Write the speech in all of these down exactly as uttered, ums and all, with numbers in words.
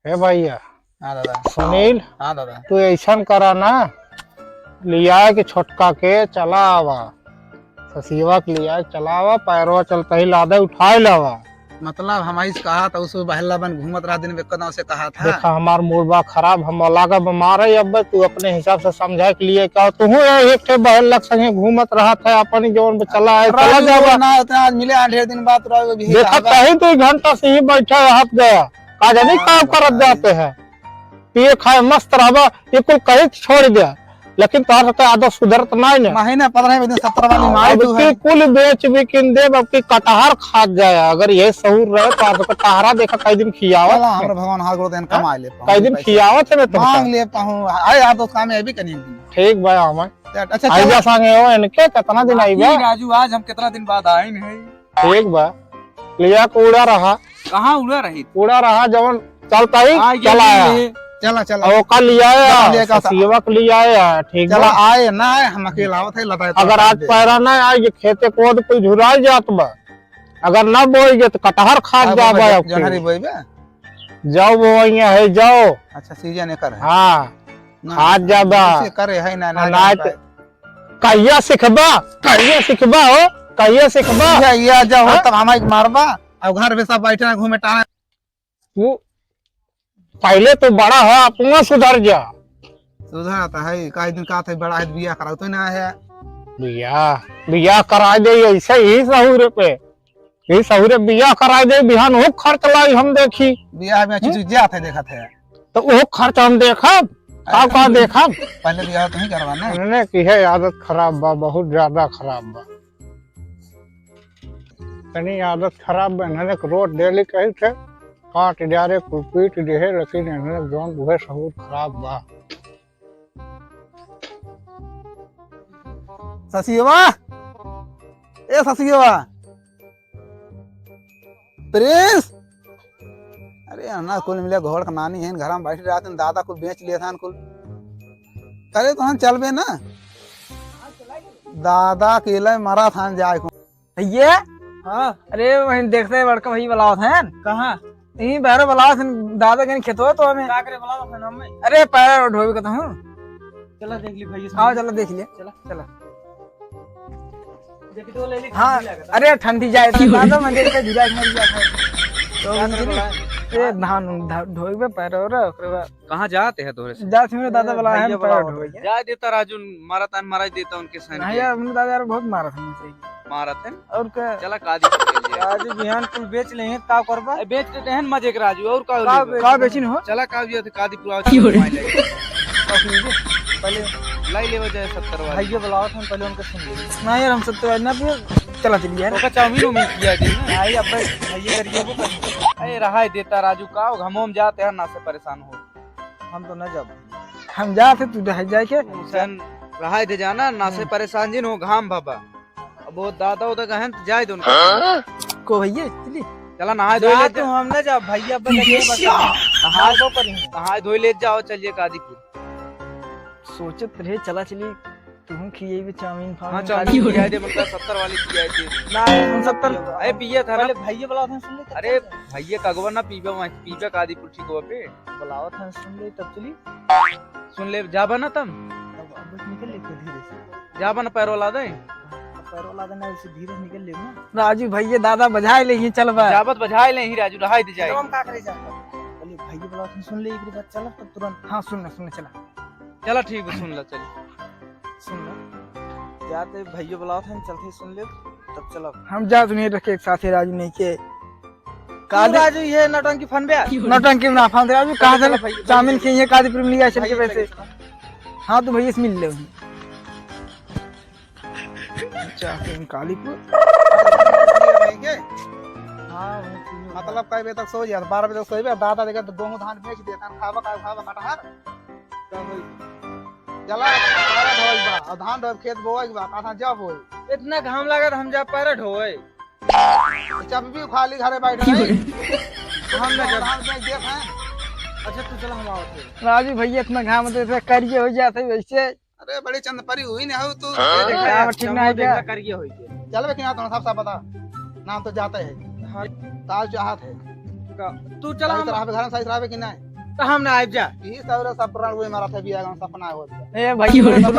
हे भैया। हाँ दादा। सुनील। हाँ दादा। तू ऐसन करा ना, लिया के छोटका के चला आवा, ससियवा के लिया के चला आवा, पैरवा चलता ही लादे उठाए लावा। मतलब हम आइस कहा था, उस बहला बन घूमत रहा दिन में, कदम से कहा था। देखा, हमार मूड बा खराब, हम लागा बीमार है। अब तू अपने हिसाब से समझाए के लिए क्या, तू एक ठे बहला के संगे घूमत रहा था, अपन जौन चला है, चला जावा। ना, इतना आज मिले, आठ ढेर दिन बाद रहो, अभी देखा, कहीं दो घंटा से ही बैठा रहत गया, का जानी का करत जाते हैं। पिए खाए मस्त रहबा, ये कुल कही छोड़ दे, लेकिन तोहर सबके आदत सुधरत नाई ने। महीना पन्द्रह में दिन सत्तर वाली माई अब तू की है। कुल बेच बिकिन देब, अब की कटहर खात जाए। अगर ये सहूर रहे तो आप कटहरा देखा कई दिन खियावत चला, है। हमरा भगवान हाथ गोड़ देन हाँ? कमा ले पाऊँ कई दिन पैसा। खियावत है मैं तुमका। मांग ले पाऊँ, आए आदत काम है भी कहीं। ठीक बा, हम अच्छा, अच्छा, आइजा चला। संगे हो, इनके कितना दिन आई बा? राजू, आज हम कितना दिन बाद आए हैं। ठीक बा, लिया के उड़ा रहा। कहाँ उड़ा रही? उड़ा रहा, जवन चलता ही हाँ, ये चला भी आया। है। चला, चला। और ओका लिया आया, चला, लेकर सा- ससियवा के लिया आया, ठीक चला, बा? आए ना आए, हम अकेला आवत है, लदाए तो अगर आज दे। पैरा ना आए, ये खेते कोद कुल झुराई जात बा। अगर ना बोई जे तो कटहर खात अब जाबा बोई, अब जनहरी की। बोई बे? जाओ बोइया है, जाओ। अच्छा, सीजन एकर है। हाँ, ना, खात जाबा। इसे करे है ना, ना ना, जानता है। कहिया सिखबा? कहिया सिखबा हो? कहिया सिखबा? ये, ये आ जाओ, हाँ? तब हमारे मारबा। अब घर में सब बैठे ना, घूमे टहले। तू पहले तो बड़ा हो, अपना सुधर जा। सुधरता है, काहे दिन का थे बड़ा है, बियाह कराओ तो ना है। बियाह, बियाह करा दे, ऐसे ही सहूर पे। ई सहुरे बियाह कराई दे, बिहान हो खर्च लाई हम देखी। बियाह में अच्छी हम्म? चीज जात है, देखत है। तो वो खर्च हम देखब, का, का देखब? पहले बियाह तो ही करवा ना। इन्हने की है आदत खराब बा, बहुत ज्यादा खराब बा। तनी आदत खराब बा, इन्हने के रोज डेली कही थे, काट जा रे, कुल पीट दे है, लेकिन इन्हने जौन उहे सहूर खराब बा। ससियवा, ए ससियवा, प्रिंस, अरे अन्ना कुल मिले घोड़ के नानी है, घर में बैठ रहत हैं, दादा कुल बेच लिए था कुल। अरे तो हम चलबे ना, दादा अकेले मरा था जाए को। भैया। हाँ। अरे वहीं देखते हैं बड़का भैया बुलावत हैं। कहाँ? यहीं बहरे बुलावत हैं, दादा कहीं खेतवा तो हमें। का करे बुलावत हैं हमें? अरे पैर ढोवे का तो हूँ। चला देख ली भैया। आओ चला देख लिया। चला। चला। जैकेटवा ले ली, हाँ, ठंडी लागत है। अरे ठंडी जाए तो दादा मैं देखते धीरे मर गया था। तो क्या करे बुलाए? ये धान, धान ढोवे पैर और ओकरे बाद कहाँ जात है तोहरे से? जात मेरे दादा ए, बुलाए हैं, भैया पैर बुलावत ढोए। हैं। जाए देता राजू, मारा तान मारा देता उनके सन नहीं के। यार, उन्हें दादा यार बहुत मारा था मुझे। मारत हैं? और का? चला कादी पकड़ लिया। राजू बिहान कुल बेच ले हैं, का करबा? ए, बेच देते हैं मजे के राजू, और का का लेबे? बे-, का बेचिन हो? चला का भी है, कादी पुलाव क्यों रे? चला, पहले लाई लेवे जाए सत्तर वाली। भैया बुलावत हैं, पहले उनका सुन ले। ना यार, हम सत्तर वाली ना पिए, चला चलिए यार। ओका चाउमीन उमीन खिया दे ना। आई अब भैया करिए वो कर। ए, रहाई देता राजू, का घमोम जाते हैं ना से परेशान हो। हम तो ना जाब। हम जात है, तू रह जाए के। उसन रहाई दे जाना, ना से हम्म। परेशान जिन हो, घाम बाबा। अब वो दादा उदा गहन तो जाए दो उनका। हाँ? को भैया, चली। चला नहाए धोए जा ले तू, जा। हम ना जाब, भैया, अब ये लगे क्या? बता। नहाए, नहाए धोए ले जाओ, चलिए कादीपुर। सोचत रहे, चला चली। तुहूँ खियेबे चाउमीन हाँ, फाउमीन चाउमीन खा ले। खियाए दे, मतलब सत्तर वाली खियाए दे। ना, हम सत्तर अरे पिया था ना। पहले भैया बुलावत हैं, सुन ले, तब अरे चल। भैया कगवा ना पीबे, वहाँ पीबे कादीपुर ठीक हुआ पे। बुलावत हैं, सुन ले, तब चली। सुन ले, जाबा ना तम। अब, अब बस निकल ले धीरे से। जाबा ना पैरो ला दे। अब पैरो ला दे ना, ऐसे धीरे से निकल ले ना। राजू भैया दादा बजाए ले ही चलबा। जाबत बजाए ले ही राजू, रहाई दे जाए। तो हम का करे जाबा? पहले भैया बुलावत हैं, सुन ले, एक बार चला, तब तुरंत। हाँ, सुन ले, सुन ले, चला। चला ठीक बा, सुन ला, चल। सुन ला। जाते भैया बुलावत हैं, चलते सुन ले, तब चलब। हम जात नहीं रखे एक साथे राजू नहीं के। तू कादे राजू ये नौटंकी फन बे। नौटंकी ना फन राजू, कहाँ चला से भैया, चाउमीन भैया। खइए, कादीपुर में लिया चल के भैया वैसे। चला। हाँ, तो भैया से मिल ले। चाउमीन कालीपुर। हाँ, वही। मतलब कई बजे तक सो जात? बारह बजे तक सोइबे, दादा देखा तो गेहूं धान बेच देता, खाबा का खाबा कटहर। तब चला, पैरा ढोए बा, और धान ढोए, खेत बोए के बा, कहाँ जा बोए? इतना घाम लागत, हम जा पैरा ढोए? चंपी खाली घरे बैठ गई। हम ना जाब। धान बेच देत हैं। अच्छा, तू चला, हम आवत है। राजू भैया, इतना घाम देते, करिए हो जाते वैसे। अरे, बड़ी चंद परी हुई ना हो तू। हाँ? ये देखा, काम ठीक ना है चमो क्या? देखा, करिए होई के। चल बे, कि ना, तो साफ साफ बता, नाम तो जाते है। हाँ। काल चाहत है। का-, तू चला, सही हम तरह घर में सही तरह कि नहीं? तो हम ना आइब जा। ई सब रे सब पुरान वही मारा था, बिया गाँव सपना हो गया। ए भाई, क्यों रे? तो तुम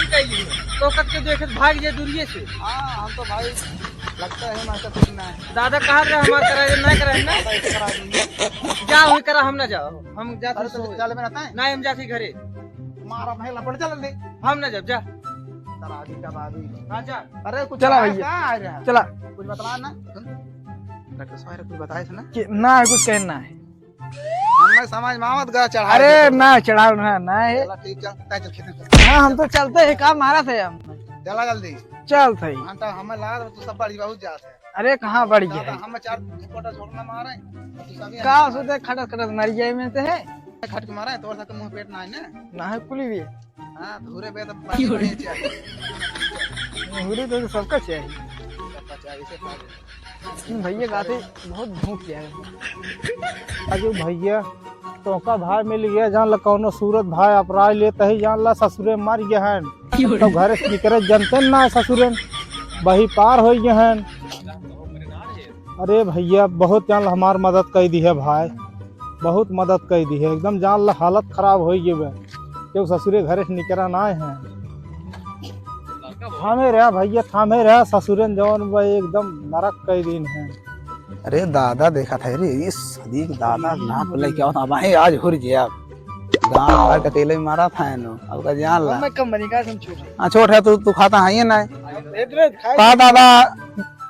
कह लिए, तो कब के देखे भाग जे दूरिये से। हाँ, हम तो भाई लगता है मास्टर कुछ ना है। दादा कहा रहे हमार करा, नहीं करा है ना? दादा इसे करा देंगे। जा वही करा, हम ना जाओ, हम जाते अरे तो सोए। चल में रहता है? नहीं, हम जाते घरे। मारा भाई लपट चल दे। हम ना जब जा। शराबी का बाबी। हाँ, जा। अरे कुछ चला बताया भैया। का आ रहा है? चला। कुछ बतला ना। डॉक्टर साहब कुछ बताए थे ना? कि ना है, कुछ कहना है। हमें समझ में आवत गा चढ़ा अरे दे। ना, चढ़ाव ना, ना है। चला ठीक, चल, तय चल खेते में। हाँ, हम तो चलते हैं, काम मारा थे हम। चला जल्दी। चल थे। हाँ, तो हमें लगा तू सब बड़ी बहुत जात है। अरे कहाँ बड़ी दादा, है? हम चार फोटा छोड़ना मारे। तू सभी का हम सोचे खटस खटस मर जाए में से है? खट के मारे, तोर सा के मुंह पेट ना है ना। ना है कुली भी। हाँ, धूरे बे तो पानी चाहिए। धूरे तो सबका चाहिए। सबका चाहिए, इसे खा ले। लेकिन भैया गाते बहुत भूख गया है। अरे भैया, तोका भाई मिल गया, जान ला कौनो सूरत भाई अपराध लेत ही, जान ला ससुरे मर गए हैं। तो घर से निकले जनते ना ससुरे, वही पार हो गए हैं। अरे भैया, बहुत जान ला हमार मदद कर दी है भाई, बहुत मदद कर दी है, एकदम जान ला हालत खराब हो गई बे, क्यों ससुरे घर से निकला ना है। थामे रहा भैया, थामे रहा, ससुरन जौन बा एकदम नरक कई दिन है। अरे दादा देखा था रे, ये सदीक दादा ना बोले क्या होता भाई, आज हुर गया। गाँव भर का अकेले ही मारा था इन्हों, अब का जान ला। मैं कम बनी का, तुम छोटे। हाँ, छोट है तू, तू खाता है ये ना। इधर खाए। का दादा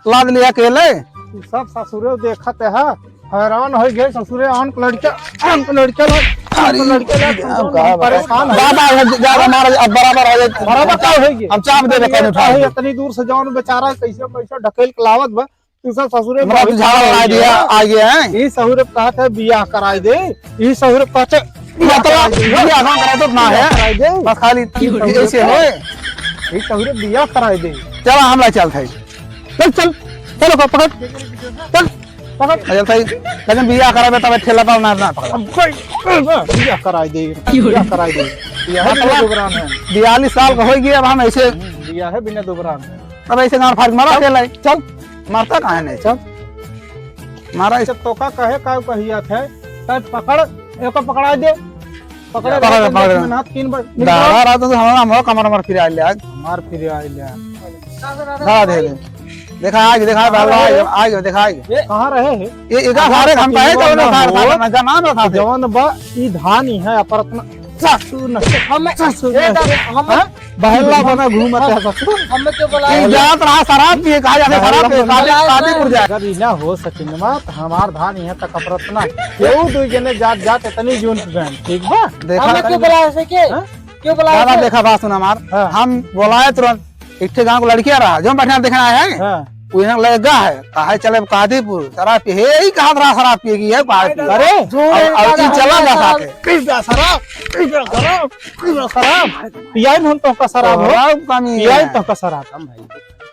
लाद लिया अकेले? तू सब ससुरे देखत है। हैरान हो गए ससुरे, आन के लड़के, आन के लड़के ला, आन के लड़के ला, तू अब कौन का परेशान है? दादा, अब ज्यादा मार, अब बराबर हो जाए। बराबर का हो गए? हम चाप देबे, कहीं उठा है, ले। इतनी दूर से जौन बेचारा कैसे पैसा ढकेल के लावत बा, तू सब ससुरे मतलब बहुत झाड़ा लगा दिया, आ गया है। ई ससुरे कहत है बियाह कराई दे, ई ससुरे कहत है बियाह मतलब कराई दे, बियाह ना करा तो ना है। कराई दे। बस खाली क्यों? ऐसे है। ई ससुरे बियाह कराई दे। चला, हम ला चलत है। चल, चल, चल, ओका पकड़। चल, पकड़। चल, सही। लेकिन बियाह कराबे तब ठेला पर ना, ना पकड़। अब कोई, कोई ना, बियाह कराई दे, क्यों? बियाह कराई दे। बियाह मतलब, दुबरान है। बयालीस साल का हो गया, अब हम ऐसे हम्म, बियाह है बिना दुबरान है। अब ऐसे गाँड़ फाड़ के मारा चल, अकेला ही। चल। मरता कहाँ है नहीं? चल। मारा इस जब तोका कहे का कहिया थे, तब पकड़, एको पकड़ा दे। पकड़े पकड़, रहे, पकड़। में हाथ तीन बार निकाल। दादा, रात तो हमारा, हमारा कमर, कमर फिर आइले आज। हमार फिर आइले आज। दादा, दे दे। देखा आज, देखा, अरे। आज, आज, देखा आज। ये कहाँ रहे हैं? ये, ये का अरे, सारे हम कहे तो ना सारे, हो। सारे, ना जमा ना सारे। जवन बा, ई धान ही है, अपरत्न। सासू न, हम, सासू ए, न। दादा, हम, हाँ? बहला बना घूमत है ससुर। हमें क्यों बुलाया? ई जात रहा शराब पिए, कहा जाता शराब पिए, बहला कादे, बना कादे पुर जाए। अगर ई ना हो सकिन मा, तो हमार धान यहाँ तक अपरत ना। केहू दुई जने जात, जात इतनी जून के गए, ठीक बा? देखा हमें क्यों बुलाया से के? हाँ? क्यों बुलाया दादा से? देखा बात सुना हमार। हाँ। हम बुलाए तुरंत, एक ठे गाँव को लड़किया रहा, जो हम बैठना देखना आए हैं। हाँ। वो यहाँ लगा है, कहा चले कादीपुर, शराब पिए, हे ही कहा रहा शराब पिए की है, काहे पिए? अरे, जो अब, है अब दादा, ई चला हम जा साथ शराब है। पी जा शराब, पी जा शराब। पियाई हम तोहका शराब हो। शराब कमी पियाई है। तोहका शराब। हम भाई।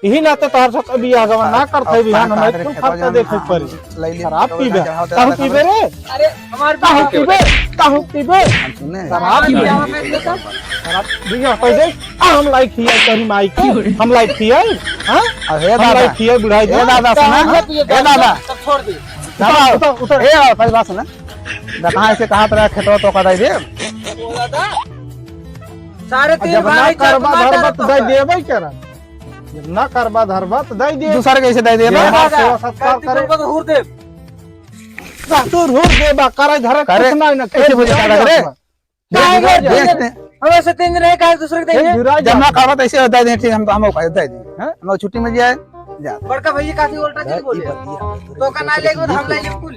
यही नाते तोहर साथ बियाह गवा ना करते अब बिहान, हम का एक करे, तुम खेतवा फटका जान, देखे हाँ, परी। ले ले, शराब तो पीबे। चढ़ाओ, कहूँ चढ़ाओ, पीबे रे? अरे, हमार कहूँ बियाह पीबे? कहूँ पीबे? हम सुने। शराब हमार पीबे। बियाह में तो शराब बियाह कर दे। आ, हम लाइक हिया तोरी माई के। हम लाइक हिया। हाँ? अरे हम दादा। लाइक हिया बुढ़ाई ए दे। दादा, सुना। कहाँ पिए ए दादा। तब छोड़ दे। दादा, उतर, उतर, उतर। ए, पहले बात सुना। दा कहाँ से कहाँ तरह खेतवा तो कटाई दे। ओ दादा। साढ़े तीन जब ना मारे, चार करबा मारे धरबा तो तो दे का। देबे करा। जब ना करबा धरबा तो दे दे। दूसरा कैसे दे देबा? ये बात दादा, सेवा सत्कार करे। तुमको तो हुर दे। ससुर हुर देबा, करे धरे करे। कुछ नहीं ना, कैसे कैसे बुझा बुझा करे? करे? काहे देख, घर देख, पे देख। हम ऐसे तीन दिन रहे, काहे दूसरे के देंगे? जुड़ा जब जा। ना करबा तो ऐसे दे दे, ठीक, हम तो हम उपाय दे दे। हैं? हम लोग छुट्टी मिल जाए, जा। बड़का भैया काफी उल्टा चीज बोले। तो का ना लेके हम ले ले कुल।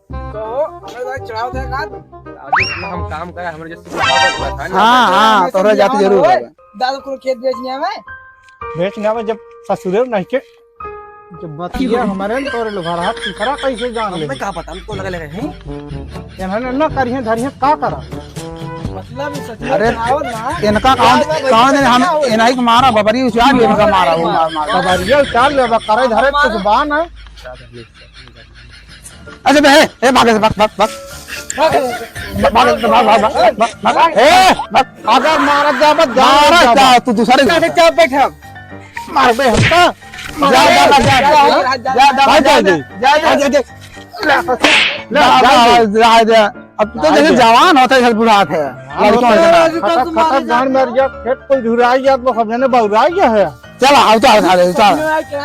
तो हमें भाई चढ़ाव दे का? आज इतना हम काम करे, हमारे जैसे हाँ, हाँ, तोहरे जाति जरूर होगा। दादा को खेत बेचने आवे। बेचने आवे जब ससुरे नहीं के, जब बतिया हमारे न तोरे लोग घर हाथ तीसरा कैसे जान ले? हमें का पता, हमको लगा लगा है। इन्होंने न करिए धरिए का करा? मतलब ससुरे अरे, चढ़ावल ना। इनका कौन, कौन है? हम इन्हीं के मारा, बबरी उचार ले, इनका मारा, वो मार, मार। बबरिया उचार ले, अब करे धरे कुछ बा ना। अच्छा बे, ए, भाग, भाग, भाग, भाग। भाग, भाग, भाग, भाग, भाग, भाग, भाग। ए, भाग। अगर मारत जाबत, जा, मारत जा, जा। तू दूसरे के अरे, जा बैठा। मार बे हमका। जा, जा, जा, जा, जा, जा, जा, भाग जा, जा, दे। जा, जा, जा, जा। ले, जा, जा, जा, जा। जा, जा। अब तू तो रहा जैसे दे। जवान होत है, जैसे बुढ़ात है। हाँ, लड़का होत है। खटक, खटक गान में जा, खेत कोई झुराई जात, वो सब जने बउराई गया है। चला, उतार, उतार, उतार।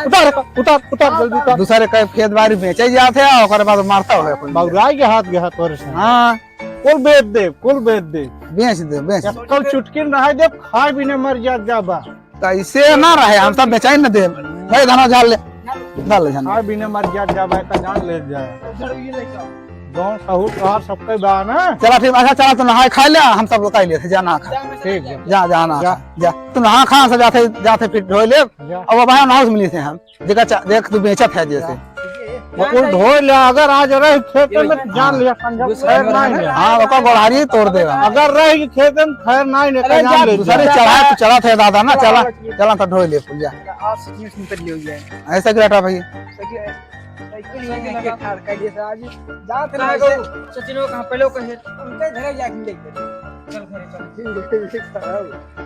उतार, उतार, उतार, जल्दी उतार। दूसरे के खेत बाड़ी बेचे जात है, ओकरे बाद मारता है कोई। बउराई के हाथ, के हाथ तोरे से। हाँ। कुल बेच दे, कुल बेच दे। बेच दे, बेच दे। कल चुटकी रहा दे, खाए बिना मर जात जा बा। कैसे ना रहे, हम सब बेचाई न दे। भाई, धनो झाल ले। झाल ले, झाल ले। खाए बिना मर जात जा बा, त जान ले जा। जौन सहूर तोहार सबके बा ना। चला ठीक, अच्छा, चला, तू नहाए खाए ले, हम सब लोग खाए ले, जा नहा खा। ठीक है। जा, जा, नहा जा। खा, जा। तू नहा खा, सब जाते, जाते फिर धोए ले। जा। अब भाई, नहाउस मिली थे हम। देखा चा-, देख, तू बेचत है जैसे। जा। वो कुल धोए ले, अगर आज रहे खेत में, जान लिया, संजय, खैर नहीं है। हाँ, ओका गोड़हारी तोड़ देगा। अगर रहे खेत में, खैर नहीं है, अरे, जान जा, ले, दूसरे जा। चढ़ा, तू चला थे दादा ना, चला, चला तो धोए ले, जा। आज से किस में कर लियो जाए। ऐसा क्या हटा भाई? साइकिल लेके ठाड़ कर दिया था आज। जात रहे कहाँ से? गो? सचिन, वो कहाँ पहले वो कहे? उनके घरे जाके लेके। चल घरे चल।